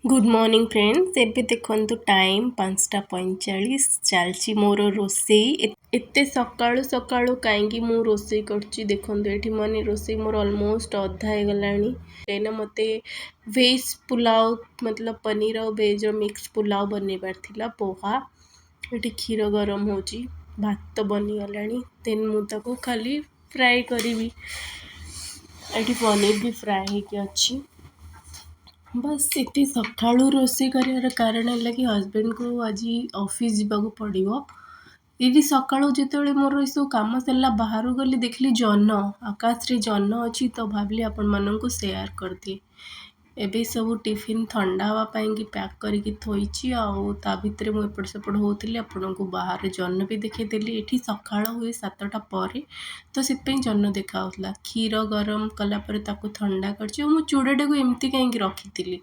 Good morning friends. ଏବେ ଦେଖନ୍ତୁ, time 5ଟା 45। ଚାଲିଛି ମୋର ରୋଷେଇ। ଏତେ ସକାଳୁ ସକାଳୁ କାହିଁକି ମୁଁ ରୋଷେଇ କରୁଛି, ଦେଖନ୍ତୁ। ଏଠି ମାନେ ରୋଷେଇ ମୋର ଅଲମୋଷ୍ଟ ଅଧା ହେଇଗଲାଣି, କାହିଁକିନା ମୋତେ ଭେଜ୍ ପୁଲାଉ, ମତଲବ ପନିର ଆଉ ଭେଜ୍ର ମିକ୍ସ ପୁଲାଉ ବନେଇବାର ଥିଲା। ପୋହା, ଏଠି କ୍ଷୀର ଗରମ ହେଉଛି, ଭାତ ବନିଗଲାଣି, ଦେନ୍ ମୁଁ ତାକୁ ଖାଲି ଫ୍ରାଏ କରିବି। ଏଠି ପନିର ବି ଫ୍ରାଏ ହେଇକି ଅଛି। ବାସ୍, ଏତେ ସକାଳୁ ରୋଷେଇ କରିବାର କାରଣ ହେଲା କି ହଜବେଣ୍ଡକୁ ଆଜି ଅଫିସ୍ ଯିବାକୁ ପଡ଼ିବ। ଏଇଠି ସକାଳୁ ଯେତେବେଳେ ମୋର ଏସବୁ କାମ ସରିଲା, ବାହାରକୁ ଗଲି, ଦେଖିଲି ଜହ୍ନ, ଆକାଶରେ ଜହ୍ନ ଅଛି, ତ ଭାବିଲି ଆପଣମାନଙ୍କୁ ସେୟାର କରିଦିଏ। ଏବେ ସବୁ ଟିଫିନ୍ ଥଣ୍ଡା ହେବା ପାଇଁକି ପ୍ୟାକ୍ କରିକି ଥୋଇଛି ଆଉ ତା ଭିତରେ ମୁଁ ଏପଟ ସେପଟ ହେଉଥିଲି, ଆପଣଙ୍କୁ ବାହାରେ ଜହ୍ନ ବି ଦେଖେଇଦେଲି। ଏଠି ସକାଳ ହୁଏ 7ଟା ପରେ, ତ ସେଥିପାଇଁ ଜହ୍ନ ଦେଖାହେଉଥିଲା। କ୍ଷୀର ଗରମ କଲା ପରେ ତାକୁ ଥଣ୍ଡା କରିଛି। ଆଉ ମୁଁ ଚୁଡ଼ାଟାକୁ ଏମିତି କାହିଁକି ରଖିଥିଲି?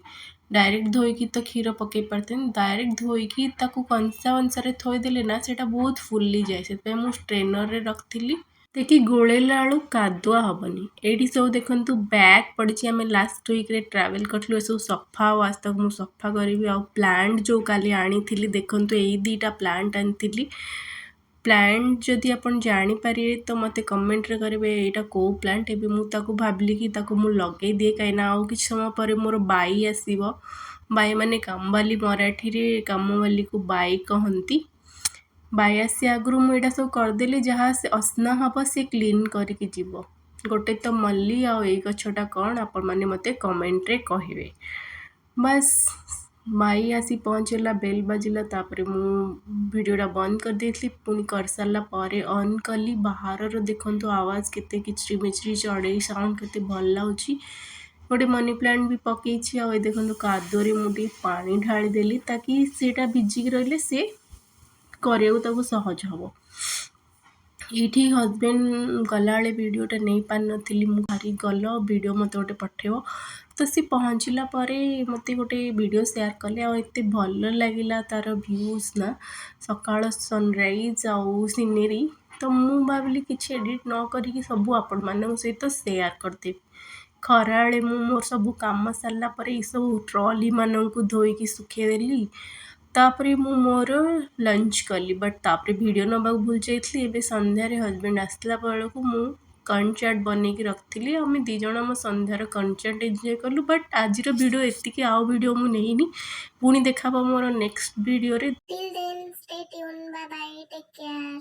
ଡାଇରେକ୍ଟ ଧୋଇକି ତ କ୍ଷୀର ପକାଇ ପାରିଥାନ୍ତି। ଡାଇରେକ୍ଟ ଧୋଇକି ତାକୁ କଂସା କଂସାରେ ଥୋଇଦେଲେ ନା, ସେଇଟା ବହୁତ ଫୁଲିଯାଏ। ସେଥିପାଇଁ ମୁଁ ଷ୍ଟ୍ରେନରରେ ରଖିଥିଲି, ଦେଖି ଗୋଳେଇଲା ବେଳକୁ କାଦୁଆ ହେବନି। ଏଇଠି ସବୁ ଦେଖନ୍ତୁ, ବ୍ୟାଗ୍ ପଡ଼ିଛି। ଆମେ ଲାଷ୍ଟ ୱିକ୍ରେ ଟ୍ରାଭେଲ୍ କରିଥିଲୁ। ଏସବୁ ସଫା ଆଉ ଆଜି ତାକୁ ମୁଁ ସଫା କରିବି। ଆଉ ପ୍ଲାଣ୍ଟ ଯେଉଁ କାଲି ଆଣିଥିଲି, ଦେଖନ୍ତୁ, ଏଇ ଦୁଇଟା ପ୍ଲାଣ୍ଟ ଆଣିଥିଲି। ପ୍ଲାଣ୍ଟ ଯଦି ଆପଣ ଜାଣିପାରିବେ ତ ମୋତେ କମେଣ୍ଟରେ କରିବେ, ଏଇଟା କେଉଁ ପ୍ଲାଣ୍ଟ। ଏବେ ମୁଁ ତାକୁ ଭାବିଲି କି ତାକୁ ମୁଁ ଲଗେଇ ଦିଏ, କାହିଁକିନା ଆଉ କିଛି ସମୟ ପରେ ମୋର ବାଇ ଆସିବ। ବାଇ ମାନେ କାମବାଲି, ମରାଠୀରେ କାମବାଲିକୁ ବାଇ କହନ୍ତି। ବାଇ ଆସିବା ଆଗରୁ ମୁଁ ଏଇଟା ସବୁ କରିଦେଲି, ଯାହା ସେ ଅସନା ହେବ ସେ କ୍ଲିନ୍ କରିକି ଯିବ। ଗୋଟେ ତ ମଲ୍ଲି, ଆଉ ଏଇ ଗଛଟା କ'ଣ, ଆପଣମାନେ ମୋତେ କମେଣ୍ଟରେ କହିବେ। ବାସ୍, ବାଇ ଆସି ପହଞ୍ଚିଲା, ବେଲ୍ ବାଜିଲା, ତାପରେ ମୁଁ ଭିଡ଼ିଓଟା ବନ୍ଦ କରିଦେଇଥିଲି। ପୁଣି କରିସାରିଲା ପରେ ଅନ୍ କଲି। ବାହାରର ଦେଖନ୍ତୁ ଆୱାଜ କେତେ, କିଚିରି ମିଚିରି ଚଢ଼େଇ ସାଉଣ୍ଡ କେତେ ଭଲ ଲାଗୁଛି। ଗୋଟେ ମନି ପ୍ଲାଣ୍ଟ ବି ପକେଇଛି। ଆଉ ଏ ଦେଖନ୍ତୁ, କାଦୁଅରେ ମୁଁ ଟିକେ ପାଣି ଢାଳିଦେଲି, ତାକି ସେଇଟା ଭିଜିକି ରହିଲେ ସେ କରିବାକୁ ତାକୁ ସହଜ ହେବ। ଏଇଠି ହଜବେଣ୍ଡ ଗଲାବେଳେ ଭିଡ଼ିଓଟା ନେଇପାରିନଥିଲି ମୁଁ। ଭାରି ଗଲ ଭିଡ଼ିଓ ମୋତେ ଗୋଟେ ପଠେଇବ, ତ ସେ ପହଞ୍ଚିଲା ପରେ ମୋତେ ଗୋଟେ ଭିଡ଼ିଓ ସେୟାର କଲେ ଆଉ ଏତେ ଭଲ ଲାଗିଲା ତା'ର ଭ୍ୟୁଜ୍ ନା, ସକାଳ ସନରାଇଜ୍ ଆଉ ସିନେରୀ। ତ ମୁଁ ଭାବିଲି କିଛି ଏଡ଼ିଟ୍ ନ କରିକି ସବୁ ଆପଣମାନଙ୍କ ସହିତ ସେୟାର କରିଦେବି। ଖରାବେଳେ ମୁଁ ମୋର ସବୁ କାମ ସାରିଲା ପରେ ଏସବୁ ଟ୍ରଲିମାନଙ୍କୁ ଧୋଇକି ଶୁଖେଇଦେଲି। ତାପରେ ମୁଁ ମୋର ଲଞ୍ଚ କଲି, ବଟ୍ ତାପରେ ଭିଡ଼ିଓ ନେବାକୁ ଭୁଲି ଯାଇଥିଲି। ଏବେ ସନ୍ଧ୍ୟାରେ ହଜବେଣ୍ଡ ଆସିଲା ବେଳକୁ ମୁଁ କର୍ନ ଚାଟ୍ ବନେଇକି ରଖିଥିଲି। ଆମେ ଦୁଇ ଜଣ ଆମ ସନ୍ଧ୍ୟାର କର୍ନ ଚାଟ୍ ଏନ୍ଜୟ କଲୁ। ବଟ୍ ଆଜିର ଭିଡ଼ିଓ ଏତିକି, ଆଉ ଭିଡ଼ିଓ ମୁଁ ନେଇନି। ପୁଣି ଦେଖା ହେବ ମୋର ନେକ୍ସଟ ଭିଡ଼ିଓରେ। Till then, stay tuned. Bye bye. Take care.